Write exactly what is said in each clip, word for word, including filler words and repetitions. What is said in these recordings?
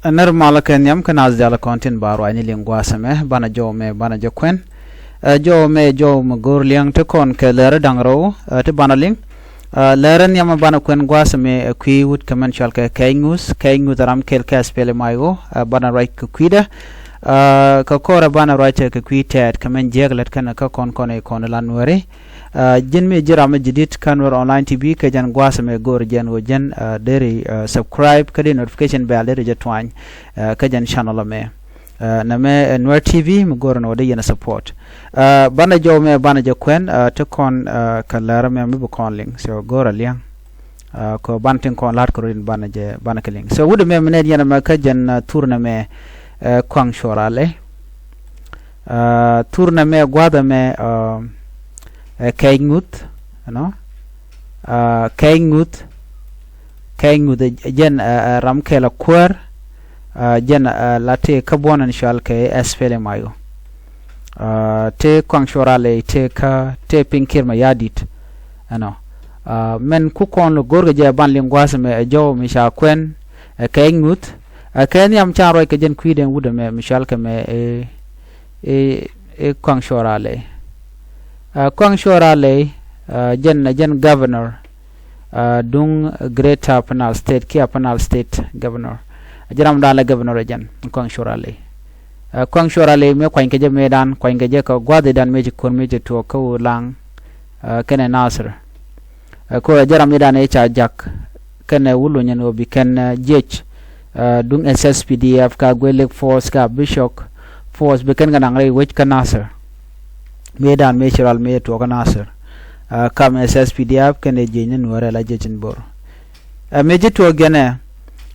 Nɛr malä kɛ nhiam kä naath diaal kɔn tin ba ruacni liŋ gua̱a̱th ɛmɛ, banɛ jɔw mɛ banɛ jɛ kuɛn. Ɛ, jɔw mɛ jɔw mɛ go̱o̱r liɛŋ ti kɔn kɛ lɛr da̱ŋ rɛw, ɛ, ti banɛ liŋ. Ɛ, lɛr nhiam banɛ kuɛn gua̱a̱th ɛmɛ, ɛ, kui̱ wut kɛ mɛn cɔal kɛ Kɛɛc Ŋuth, Kɛɛc Ŋuth ram kɛl kɛ SPLM-IO, ɛ, banɛ ruac kɛ kui̱dɛ. Ɛ, kɛ kɔrɛ banɛ ruac kɛ kui̱ tɛɛt kɛ mɛn jiäk lät kɛn kä kɔn kɔn i̱ kɔn ilan Nuääri. Ɛ, ji̱n mi ji̱ ram mi ji̱ di̱t kä Nuer Online T V kɛ jɛn gua̱a̱th ɛmɛ go̱o̱r jɛn ɣöö jɛn, ɛ, deri, ɛ, subscribe kä di notification bell deri jɛ tuany, ɛ, kä jɛn channel ɛmɛ. Ɛ, nɛmɛ, ɛ, Nuer T V mi go̱o̱r ɛn ɣöö dee yɛn ɛ support. Ɛ, banɛ jɔw mɛ banɛ jɛ kuɛn, ɛ, ti kɔn, ɛ, kɛ lɛr ɛmɛ mi bi kɔn liŋ. So go̱o̱r ɛ liɛŋ. Ɛ, kɛ banɛ tin kɔn la̱t kɛ rɔ in banɛ jɛ banɛ kɛ liŋ. So wut ɛmɛ mi nɛn yɛn ɛmɛ kä jɛn, ɛ, thur nɛmɛ, ɛ, Kuaŋ Cuɔl Alɛy. Ɛ, thur nɛmɛ gua̱a̱th ɛmɛ, ɛ, ɛ, Kɛɛc Ŋuth, you know. Ɛ, Kɛɛc Ŋuth, Kɛɛc Ŋuth ɛ jɛn, ɛ, ɛ, ram kɛl a kuäär, ɛ, jɛn, ɛ, la tëë kä buɔ̱n ɛn cɔal kɛ SPLM-IO. Ɛ, tëë Kuaŋ Cuɔl Alɛy tëë kä tëë piny Kiir Mayardit, you know. Ɛ, mɛn ku kɔn lɛ go̱o̱r kɛ jɛ ban liŋ gua̱a̱th ɛmɛ ɛ jɔw mi ca kuɛn, ɛ, Kɛɛc Ŋuth, ɛ, kɛ nhiam can ruac kɛ jɛn kui̱dɛn wut ɛmɛ mi cɔal kɛ mɛ, ɛ, ɛ, ɛ Kuaŋ Cuɔl Alɛy. Ɛ, Kuaŋ Cuɔl Alɛy, ɛ, jɛn, jɛn governor, ɛ, duŋ Greater Upper Nile State kiɛ Upper Nile State governor. Ɛ, jɛn ram dan lɛ governor ɛ jɛn Kuaŋ Cuɔl Alɛy. Ɛ, Kuaŋ Cuɔl Alɛy mëë kuany kɛ jɛ mëëdan, kuany kɛ jɛ kɛ gua̱a̱th i̱dan mëë ci ko̱r mëë ci tuɔɔk kä Ulaŋ, ɛ, kɛnɛ Nasir. Ɛ, kɛ ɣöö jɛ ram i̱dan ëë ca jak kɛnɛ wuluny ɛn ɣöö bi kɛn, ɛ, jiec, ɛ, duŋ SSPDF ka Aguelek force ka Bishop force bi kɛn kɛ naŋ rɛy wec kä Nasir. Mëëdan mëë ci ral mëë tuɔɔk kä Nasir. Ɛ, kam SSPDF kɛnɛ jiec ni Nuäärɛ la jiec in Bor. Ɛ, mëë ji̱ tuɔɔk jɛnɛ,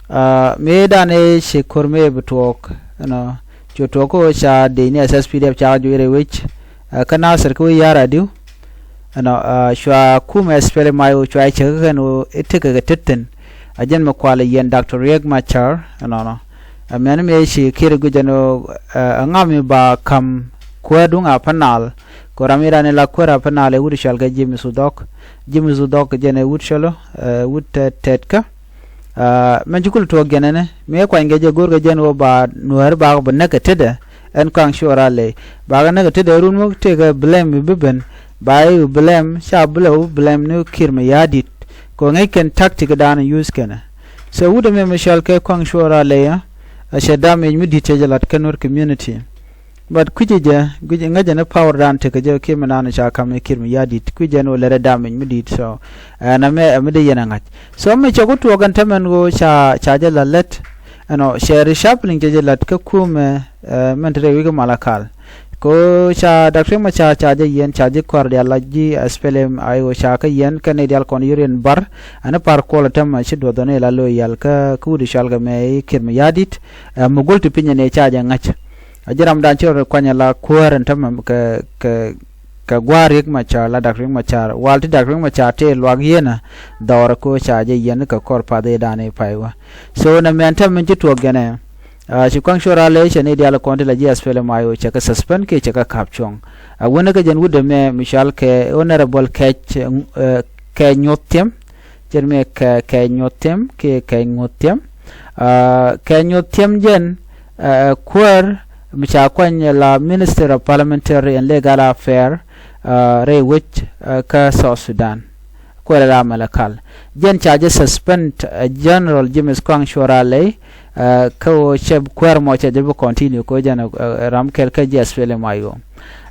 ɛ, mëëdan ëë ci ko̱r mëë bi tuɔɔk, you know, cu tuɔɔk kä ɣöö ca dec ni SSPDF ca juɔc rɛy wec, ɛ, kä Nasir kä wec ya̱r adiu. Ɛnɔ, ɛ, cua kumɛ SPLM-IO cua cɛ kä kɛn ɣöö i̱ tekɛ kɛ tet thi̱n. Ɛ jɛn mi kualɛ yɛn Doctor Riek Machar, ɛnɔnɔ. Ɛ mɛn mi ci Kiir guic ɛn ɣöö, ɛ, ɛŋa mi ba ka̱m kuäär duŋ Upper Nile. Kɛ ram i̱ ran ila kuäär Upper Nile ɛ wut cɔal kɛ James Udhɔk. James Udhɔk jɛn ɛ wut cɔl ɔ, ɛ, wut tɛt, tɛtkä. Ɛ, mɛn ci kul tuɔɔk jɛn ɛnɛ, mëë kuany kɛ jɛ go̱o̱r kɛ jɛn ɣöö ba Nuäär bakɛ bi näk kɛ tetdɛ, ɛn Kuaŋ Cuɔl Alɛy. Bakɛ näk kɛ tetdɛ run mi tëëkɛ blame bi ben, ba i̱ blame, ca bi lɛ wä blame ni Kiir Mayardit. Kɛ ŋäc kɛn tactic dan use kɛnɛ. So wut ɛmɛ mi cɔal kɛ Kuaŋ Cuɔl Alɛy, ɛ, ɛ cɛ damage mi di̱t cɛ jɛ lat kä Nuer community. But kui̱cä jɛ, kui̱cä ŋäcä ni power dan tekɛ jɛ kiɛ mi nan ca ka̱m i̱ Kiir Mayardit. Kui̱cä jɛ ni wä lɛrɛ damage mi di̱t, so, ɛ, ɛn ɛmɛ, ɛ, mi dee yɛn ɛ ŋa̱c. So mi cɛ ku tuɔɔk ɛn tämɛn ɣöö ca, ca jɛ la lät. Ɛnɔ, cɛ reshuffling cɛ jɛ lat kä kumɛ, ɛ, mɛn te rɛy wi̱i̱ kä Malakal. Kɛ ɣöö ca Doctor Riek Machar ca jɛ yiɛn, ca ji̱ kɔaar diaal la ji̱ SPLM-IO ca kä yiɛn, kɛn nɛy diaal kɔn yio̱r yɛn bar. Ɛn i̱ Par Kuol ɛ tämɛ ci duɔth ɣän i̱ la lo̱c yal kä, kä wut i̱ cɔal kɛ mɛ i̱ Kiir Mayardit. Ɛ, mi go̱l ti piny ɛn ëë ca jɛ ŋa̱c. A ji̱ ram dan ci rɔ kuany ala kuäär ɛn tämɛ kɛ, kɛ, kɛ gua̱a̱r Riek Machar, la Doctor Riek Machar. Wal ti Doctor Riek Machar tëë luak yieenä dhɔrɛ kɛ ɣöö ca jɛ yiɛn kɛ kɔr path i̱ dan i̱ pay wä. So nɛmɛ ɛn tämɛ ci tuɔɔk jɛn ɛ. Ɛ, ci Kuaŋ Cuɔl Alɛy cɛ ni diaal kɔn ti la ji̱ SPLM-IO cɛ kɛ suspend kiɛ cɛ kɛ ka̱p cuɔ̱ŋ. Ɛ, wänä kä jɛn wut ɛmɛ mi cɔal kɛ Honorable Kɛɛc, ɛ, Kɛɛc Nyuɔth Thiɛm. Cɛn mi kɛ, Kɛɛc Nyuɔth Thiɛm kiɛ Kɛɛc Ŋuɔth Thiɛm. Ɛ, Kɛɛc Nyuɔth Thiɛm jɛn, ɛ, kuäär mi ca kuany la Minister of Parliamentary and Legal Affair, ɛ, rɛy wec, ɛ, kä South Sudan. Kuäär la Malakal. Jɛn ca jɛ suspend, ɛ, General James Kuaŋ Cuɔl Alɛy, ɛ, kä ɣöö cɛ kuäär mɔ cɛ jɛ bi continue kɛ ɣöö jɛn, ɛ, ɛ, ram kɛl kä ji̱ SPLM-IO.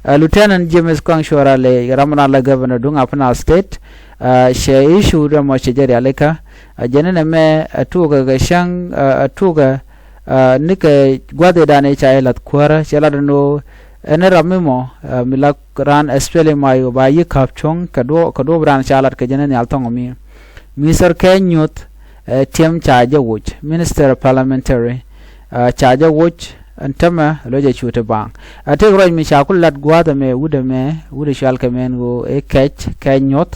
Ɛ, Lieutenant James Kuaŋ Cuɔl Alɛy, ram na la governor duŋ Upper Nile State, ɛ, cɛ issue dɛ mɔ cɛ jɛ rialikä. Ɛ, jɛn ɛn ɛmɛ, ɛ, tuɔɔkɛ kɛ cäŋ, ɛ, ɛ, tuɔɔkɛ, ɛ, nikɛ gua̱thidan i̱ ca jɛ la̱th kuäärä, cɛ lat ɛn ɣöö ɛn ram mi mɔ, ɛ, mi la raan SPLM-IO ba yi̱ ka̱p cuɔ̱ŋ kɛ duɔ̱ɔ̱p, kɛ duɔ̱ɔ̱p raan ca lat kɛ jɛn ɛ nhial thɔŋ mi. Mister Kɛɛc Nyuɔth, ɛ, Thiɛm ca jɛ woc, Minister of Parliamentary, ɛ, ca jɛ woc, ɛn tämɛ, lo̱cɛ cu ti baaŋ. Ɛ, tëëk ruac mi ca ku lat gua̱a̱th ɛmɛ, wut ɛmɛ, wut ɛ cɔal kɛ mɛ ɛn ɣöö ɛ Kɛɛc, Kɛɛc Nyuɔth,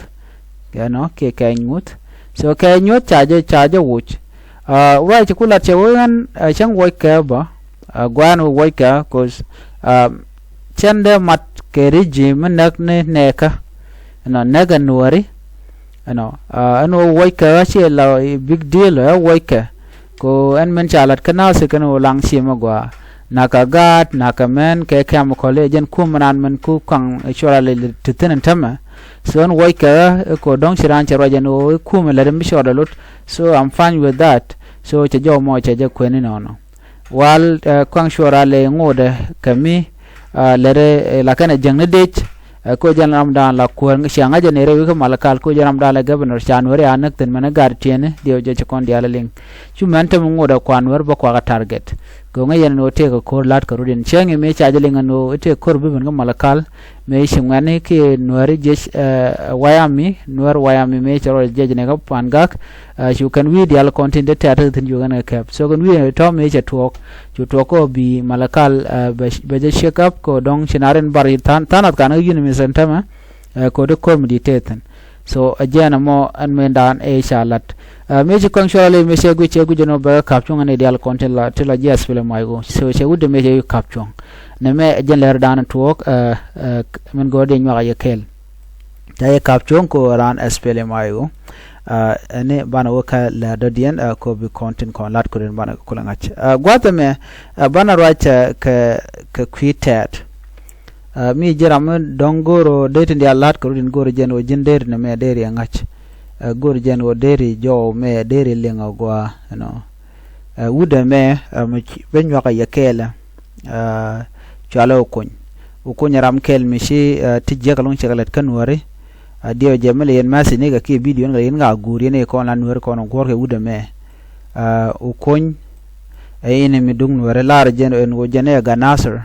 you know, kiɛ Kɛɛc Ŋuɔth. So Kɛɛc Nyuɔth ca jɛ, ca jɛ woc. Ɛ, ruac ci ku lat cɛ wee ɣän, ɛ, cäŋ wuɔckɛ bä, ɛ, gua̱a̱n wä wuɔckɛ, 'cause, ɛ, cɛn dee mat kɛ regime mi näk ni nɛɛkä. Ɛnɔ, näk ɛ Nuääri. Ɛnɔ, ɛ, ɛn wä wuɔckɛ ɣä ciɛ la big deal ɛ wuɔckɛ. Ko ɛn min ca lat kä nath kɛn ɣöö laŋ ciɛ mi gɔaa. Nakä gaat, nakä mɛn, kɛ kɛm kɔl i̱ jɛn kum mi naan min ku Kuaŋ Cuɔl Alɛ ti thi̱n ɛn tämɛ. So ɛn wuɔc kɛ ɣä, ɛ ko dɔ̱ŋ ci raan cɛ ruac ɛn ɣöö i̱ kum ɛ lät mi cɔɔdɛ lot. So I'm fine with that. So cɛ jɔw mɔ cɛ jɛ kuɛn inɔnɔ. Wal, eh, Kuaŋ Cuɔl Alɛ ŋotdɛ kɛ mi, ah, lät ɛ, eh, la kɛn ɛ jäŋni dec, eh, ko jɛn ramdan la kuäär cia ŋa̱c ɛ nɛy rɛw i̱ kä Malakal, ko jɛn ramdan la governor ca Nuääri a näk thi̱n mɛn ɛ gat tiɛni diɛw jɛ ci kɔn diaal ɛ liŋ. Cu mɛn te mi ŋotdɛ kuan Nuäär bä kuakä target. Kɛ ɣöö ŋäc yɛn ɛn ɣöö tëëkɛ ko̱r la̱t kɛ rut in cäŋ i̱ mëë ca jɛ liŋ ɛn ɣöö i̱ tëëk ko̱r bi ben kä Malakal, mëë ci ŋuɛ̈tni kiɛ Nuääri jiec, eh, White Army, Nuäär White Army mëë cɛ rɔ jiec ni kä Pangak, eh, cu kɛn wi̱i̱ diaal kɔn tin te tɛ̈r te thi̱n cu kɛn kɛ kɛp. So kɛn wi̱i̱ tɔ̱ mëë cɛ tuɔɔk, cu tuɔɔk kɔ bi Malakal, eh, bɛ, bɛ jɛ check up kɔ dɔ̱ŋ ci na rin bar tha̱a̱ŋ, tha̱a̱ŋ nath kan kä yuni mi sɛn tämɛ, eh, kɔ di ko̱r mi di te thi̱n. So ɛ jɛn ɛmɔ ɛn mëëdan ëë ca lat. Eh, mëë ci Kuaŋ Cuɔl Alɛ mëë cɛ guic, cɛ guic ɛn ɣöö bɛ kɛ ka̱p cuɔ̱ŋ ɛn ɛ diaal kɔn tin la, tin la ji̱ SPLM-IO. So cɛ wut dee mëë cɛ ka̱p cuɔ̱ŋ. Nɛmɛ ɛ jɛn lɛr dan tuɔɔk, eh, eh, min gɔ̱r dee nyuak a yɛ kɛɛl. Ca yɛ ka̱p cuɔ̱ŋ ko raan SPLM-IO. Eh, ɛni banɛ wä kä lɛr dɔ̱diɛn, eh, ko bi kɔn tin kɔn lat kurin banɛ kulɛ ŋa̱c. Eh, gua̱th ɛmɛ, eh, banɛ ruac, eh, kɛ, kɛ kui̱ tɛɛt. Ah, mi ji̱ ram mi dɔ̱ŋ go̱o̱r ɣöö dee tin diaal la̱t kɛ rut in go̱o̱r jɛn ɣöö ji̱n deri nɛmɛ deri ɛ ŋa̱c. Ah, go̱o̱r jɛn ɣöö deri jɔw mɛ deri liŋ a gɔaa, you know. Ah, wut ɛmɛ, ah, mi ci ben nyuak a yɛ kɛɛlɛ. Ah, cualɛ Okuny. Okuny ram kɛɛl mi ci, ah, ti jiäk ɛlɔ̱ŋ cɛ kɛ lät kä Nuääri. Ah, diɛw jɛ mi lɛ yɛn message ni kɛ kiɛ video ni kɛ lɛ yɛn ŋa guur yɛn i̱ kɔn la Nuääri kɔn guɔ̱r kɛ wut ɛmɛ. Ah, Okuny, ɛ in mi duŋ Nuääri lar jɛn ɛn ɣöö jɛn ɛ gat Nasir.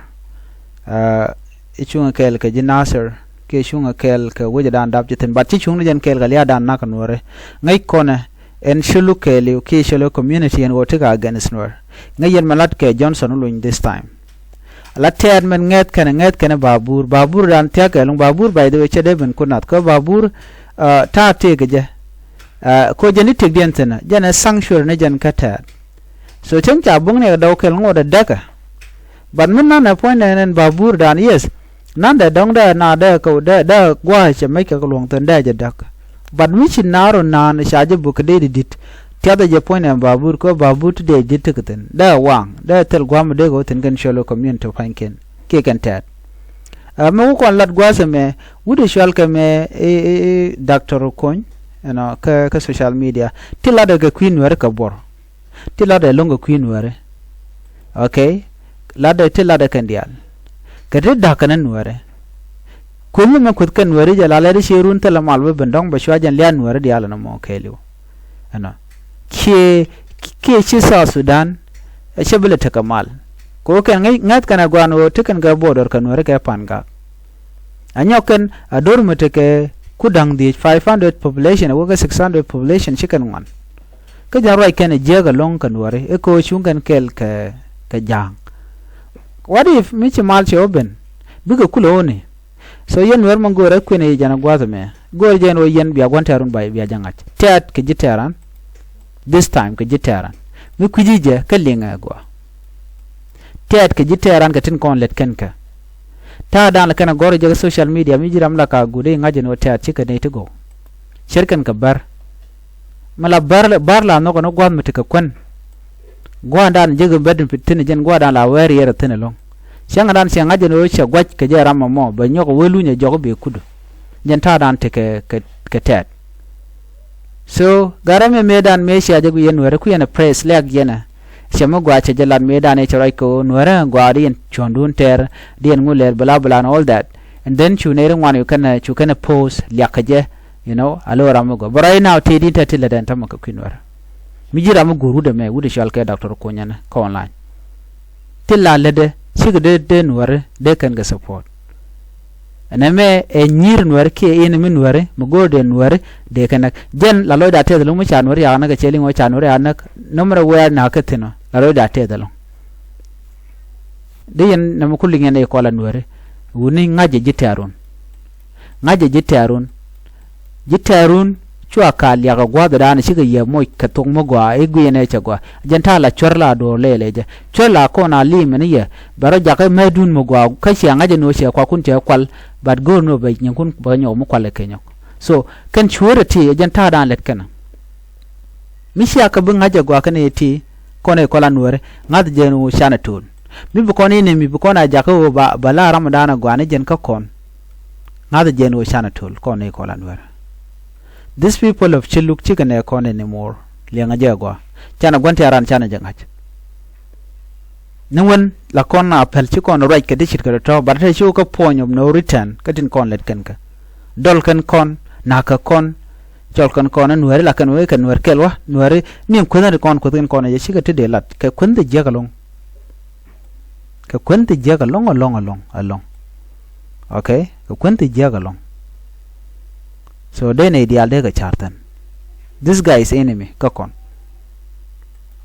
Ah, i̱ cuŋ kɛɛl kɛ ji̱ Nasir kiɛ cuŋ kɛɛl kɛ wecdan dap ci thi̱n, but ci cuŋ ni jɛn kɛɛl kɛ lia̱a̱dan nak Nuääri. Ŋäc kɔnɛ ɛn cä luk kɛɛliw kiɛ cä luk community ɛn ɣöö tekɛ against Nuäär. Ŋäc yɛn mɛ lat kɛ Johnson Oluny this time. La tɛɛt mɛn ŋɛth kɛnɛ, ŋɛth kɛnɛ Babur. Babur dan thia̱k kɛ luŋ Babur, by the way, cɛ dee ben kut nath. Kä Babur, ah, ta̱a̱ tëëk jɛ. Ah, ko jɛn i̱ tëkdiɛn thi̱n, jɛn ɛ sanctuary ni jɛn kä tɛɛt. So cäŋ ca buŋ ni kɛ dɔw kɛl ŋot ɛ däkä. But mi nanɛ puɔ̱nydɛ nɛn Babur dan, yes. Nandɛ dɔ̱ŋ dee na dee kɛ dee, dee gua̱a̱c cɛ mec kɛ kɛ luɔ̱ŋ thi̱n dee jɛ däk. But mi ci naar ɔ naan ca jɛ buk kɛ dee di di̱t. Tiathɛ jɛ puɔ̱nydɛ Babur kɛ Babur ti dee ji̱ tekɛ thi̱n. Dee waŋ, dee thil gua̱a̱m dee kɛ wä thi̱n kɛn cuɔl community pa̱nykiɛn kiɛ kɛn tɛɛt. Ah, mi wä kɔn lat gua̱a̱th ɛmɛ, wut ɛ cual kɛ mɛ, eh, eh, eh, Doctor Okuny, you know, kä, kä social media. Ti latdɛ kɛ kui̱ Nuääri kɛ buɔr. Ti latdɛ lo̱ŋ kɛ kui̱ Nuääri. Okay? Latdɛ, ti latdɛ kɛn diaal. Kɛ ti da̱k kɛn Nuääri. Kueth mi mɛ kueth kɛn Nuääri jɛ la lɛt i̱ ciɛ run thilɛ mal bä ben dɔ̱ŋ bɛ cua jɛn lia̱a̱ Nuääri diaal ɛn ɛmɔ kɛɛliw. Ɛnɔ. Ciɛ, kiɛ ci South Sudan, ɛ cɛ bi lɛ tekɛ mal. Kɛ ɣöö kɛn ŋäth, ŋäth kɛn ɛ gua̱a̱n ɣöö ti kɛn kɛ border kɛ Nuääri kɛ Pangak. A nyɔk kɛn a do̱r mi tekɛ ku da̱ŋ dhiec, five hundred population, a wä kɛ six hundred population ci kɛn ŋuan. Kä jɛn ruac kɛn ɛ jiäk ɛlɔ̱ŋ kɛ Nuääri, i̱ kɛ ɣöö cuŋ kɛn kɛɛl kɛ, kɛ ja̱a̱ŋ. What if mi ci mal cɛ wä ben? Bikɛ kulɛ ɣöö ni. So yɛn Nuäär mɔ go̱o̱rɛ kuënɛ yɛ jɛn a gua̱a̱th ɛmɛ. Go̱o̱rɛ jɛn ɣöö yɛn bia gua̱n tɛɛrun ba, bia jɛ ŋa̱c. Tɛɛt kɛ ji̱ tɛɛran. This time kɛ ji̱ tɛɛran. Mi kui̱ci jɛ kä liŋɛ gɔaa. Tɛɛt kɛ ji̱ tɛɛran kɛ tin kɔn lät kɛn kɛ. Ta̱a̱ dan lɛ kɛn a gɔ̱r jɛ kɛ social media mi ji̱ ram la ka guut i̱ ŋa̱c ɛn ɣöö tɛɛt cikɛ nɛy ti gɔw. Cär kɛn kɛ bär. Mi la bär, bär la nhɔk ɛn ɣöö gua̱a̱th mi tekɛ kuän. Gua̱a̱ndan jek in bät in pit thi̱n jɛn gua̱a̱dan la wɛɛr yɛr thi̱n ɛlɔ̱ŋ. Cäŋdan cɛ ŋa̱c ɛn ɣöö cɛ gua̱c kɛ jɛ ram ɛmɔ bɛ nyɔk ɛ wee luny ɛ jɔk i̱ bɛ kut. Jɛn ta̱a̱dan tekɛ kɛ, kɛ tɛɛt. So gat ram ɛ mëëdan mëë cia jɛ guic yɛn Nuääri kui̱ yɛn ɛ press lɛk yɛn ɛ. Cɛ mi gɔaa cɛ jɛ lat mëëdan ɛ cɛ ruac kɛ ɣöö Nuääri ɛ gɔaa di yɛn cuɔ̱ŋdun tɛɛr di yɛn ŋu lɛɛr bla bla and all that. And then cu nɛy ri ŋuan cu kɛn ɛ, cu kɛn ɛ post liak kɛ jɛ. You know, a lo̱r ram mi gɔaa. But right now tëë di tɛ ti lät ɛn tämɛ kɛ kui̱ Nuäär. Mi ji̱ ram mi guur wut ɛmɛ, wut ɛ cɔal kɛ Doctor Okuny ɛn kä online. Ti la lätdɛ, cikɛ dee, dee Nuääri, dee kɛn kɛ support. Ɛn ɛmɛ ɛ nyi̱i̱r Nuääri kiɛ in mi Nuääri, mi go̱o̱r dee Nuääri, dee kɛn näk. Jɛn la lɔcda tɛth ɛlɔ̱ŋ mi ca Nuääri yak näk, ɛ cɛ liŋ ɣöö ca Nuääri yak näk, nɔmrɛ wɛɛr nakä thi̱n ɔ, la lɔcda tɛth ɛlɔ̱ŋ. Dee yɛn nɛmɛ ku liŋ yɛn ɛ kɔl a Nuääri. Wuni ŋa̱cɛ ji̱ tɛ̈run. Ŋa̱cɛ ji̱ tɛ̈run. Ji̱ tɛ̈run cua ka̱a̱l liak ɛ gua̱a̱th ɛ da̱a̱n cikɛ yɛ moc kɛ thok mi gɔaa i̱ gui̱cɛ nɛ cɛ gɔaa. Jɛn ta̱a̱ la cuɛr la duɔ̱ɔ̱r lɛɛlɛ jɛ. Cuɛr la kɔn a li̱i̱m ɛn yɛ. Bɛ rɔ jakä mɛtdun mi gɔaa kä cia ŋa̱cɛ ni ɣöö cɛ kuakun cɛ kual. But go̱o̱r ni ɣöö bɛ nyinkun bɛ nyɔk mi kual ɛ kɛ nyɔk. So kɛn cueerɛ ti ɛ jɛn ta̱a̱ da̱a̱n lɛt kɛn. Mi cia kɛ bi ŋa̱cɛ gɔaa kɛn ɛ ti. Kɔn i̱ kɔn la nuääri ŋa̱th jɛn ɣöö canɛ to̱l. Mi bi kɔn inɛ mi bi kɔn a jakä ɣöö ba, ba la ram dan a gɔaa ni jɛn kä kɔn. Ŋa̱th jɛn ɣöö canɛ to̱l kɔn i̱ kɔn la nuääri. These people of Shilluk cikɛ nɛ kɔn anymore. Liɛŋɛ jɛ a gɔaa. Canɛ gua̱n ti a ran canɛ jɛ ŋa̱c. Ni wen la kɔn a päl ci kɔn ruac kɛ ti ce̱tkɛ tɔ̱tɔ̱, but te ci wä kä point of no return kä tin kɔn lät kɛn kä. Dɔl kɛn kɔn, na̱k kɛ kɔn, cɔl kɛn kɔn nuääri la kɛn wee kɛ nuäär kɛl wä, nuääri ni kuäthni ti kɔn kuäth kɛn kɔn jɛ cikɛ ti dee lat kɛ kuäth ti jiäk ɛlɔ̱ŋ. Kɛ kuäth ti jiäk ɛlɔ̱ŋ, ɛlɔ̱ŋ, ɛlɔ̱ŋ, ɛlɔ̱ŋ. Okay? Kɛ kuäth ti jiäk ɛlɔ̱ŋ. So dee nɛy diaal dee kɛ ca̱r thi̱n. This guy is enemy kä kɔn.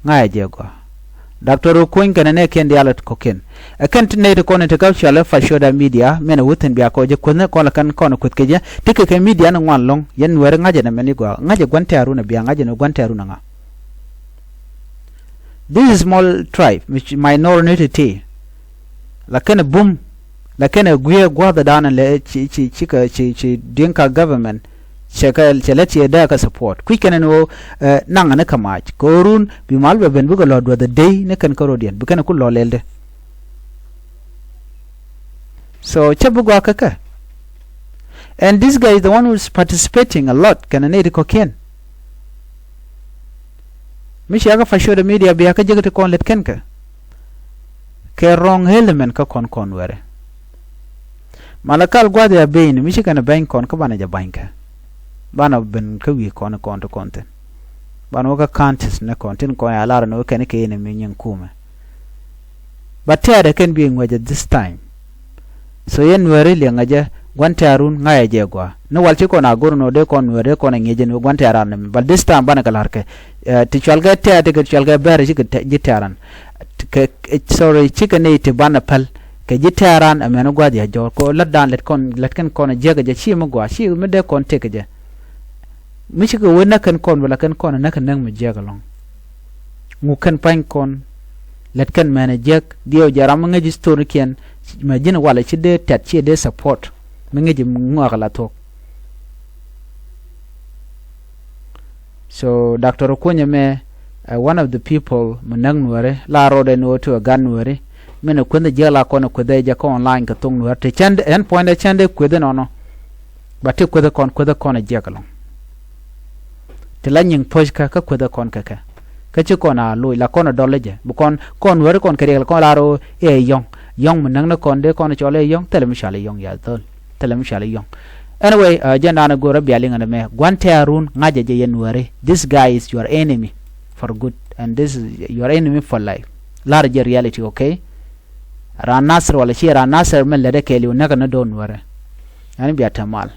Ŋa̱cä jɛ gɔaa. Doctor Okuny kɛnɛ nɛɛkiɛn diaal kɔ̱kiɛn. Ɛ kɛn ti nɛy ti kɔn in te kä cɔalɛ Fashoda Media, mɛn ɛ wä thi̱n bia kɔ jɛ kuäthni kɔn la kɛn kɔn kuäth kɛ jɛ. Ti kɛ kɛ media ni ŋuan ɛlɔ̱ŋ, yɛn nuääri ŋa̱cä nɛ mɛn i̱ gɔaa. Ŋa̱cä gua̱n tɛ̈run ɛ bia, ŋa̱cä nɛ gua̱n tɛ̈run ɛ ŋa. This is small tribe, which minority ti. Lakin bum, lakin a guiɛ gua̱th dan lɛ ci, ci, ci, ci, ci Dinka government cɛ kɛ, cɛ lɛ tiɛ dee kɛ support. Kui̱c kɛn ni wä, eh, naŋ ni kɛ mac. Kɛ ɣöö run bi mal bɛ ben bikɛ lɔ duɔth a day ni kɛn kä rodiɛn. Bi kɛn ku lɔ lɛl de. So cɛ bi gɔaa kä kɛ. And this guy is the one who is participating a lot kɛn ni ti kɔ̱kiɛn. Mi cia kä Fashoda Media bia kä jek ti kɔn lät kɛn kɛ. Kɛ wrong element kä kɔn kɔn wɛrɛ. Malakal gua̱th ya beny ni mi ci kɛn beny kɔn kä banɛ jɛ bany kɛ. Banɛ ben kä wi̱i̱ kɔn kɔn ti kɔn thin. Banɛ wä kä counties ni kɔn tin kɔn ya lar ni wä kɛn kɛ in mi nyin kumɛ. But tɛɛdɛ kɛn bi ŋuɛc at this time. So yɛn nuääri liɛŋɛ jɛ gua̱n tɛ̈run ŋa̱cä jɛ gɔaa. Ni wal ci kɔn a go̱r nɔ dee kɔn nuääri dee kɔn a ŋi̱eec jɛ ni gua̱n tɛ̈ran ni mi. But this time banɛ kɛ la̱r kɛ, eh, ti cual kɛ tɛɛr ti kɛ cual kɛ bɛr ci kɛ ji̱ tɛ̈ran. Kɛ, eh, sorry, cikɛ nɛy ti banɛ päl kɛ ji̱ tɛ̈ran ɛmɛn gua̱th ya jɔɔr kɛ lat dan lät kɔn, lät kɛn kɔn a jiäk jɛ ci mi gɔaa ci mi dee kɔn tëk jɛ. Mi cikɛ wee näk kɛn kɔn bɛ la kɛn kɔn näk kɛ näk mi jiäk ɛlɔ̱ŋ. Ŋuk kɛn pa̱ny kɔn lät kɛn mɛn ɛ jiäk diɛw jɛ ram mi ŋäc storykiɛn mɛ ji̱n walɛ ci dee tɛt ci dee support mi ŋäc ŋɔak la thuɔ̱k. So Doctor Okuny ɛmɛ, uh, one of the people mi näk nuääri la rɔɔdɛ ni wä ti wä gat nuääri. Min ɛ kueth jiäk la kɔn ɛ kueth ɛ jɛ kä online kɛ thok nuääri ti cɛn ɛn puɔ̱nydɛ cɛn dee kueth inɔnɔ. Ba ti kueth kɔn kueth kɔn ɛ jiäk ɛlɔ̱ŋ. Ti la nyiŋ puɔ̱c kä kä kueth kɔn kɛ kɛ. Kä ci kɔn a loc la kɔn a dɔl jɛ bi kɔn kɔn weri kɔn kɛ riɛk la kɔn la rɔ ɛ yɔ̱ŋ. Yɔ̱ŋ mi näk ni kɔn dee kɔn cɔl ɛ yɔ̱ŋ thilɛ mi cɔal ɛ yɔ̱ŋ ya dhol. Thilɛ mi cɔal ɛ yɔ̱ŋ. Anyway, uh, jɛn daanɛ go̱r a bia liŋ ɛn mɛ gua̱n tɛ̈run ŋa̱cä jɛ yɛn weri. This guy is your enemy for good and this is your enemy for life. Lar jɛ reality, okay? Ran Nasir wala ci ran Nasir min lɛt ɛ kɛɛliw näk ni do̱n weri. Ɛn bia te mal.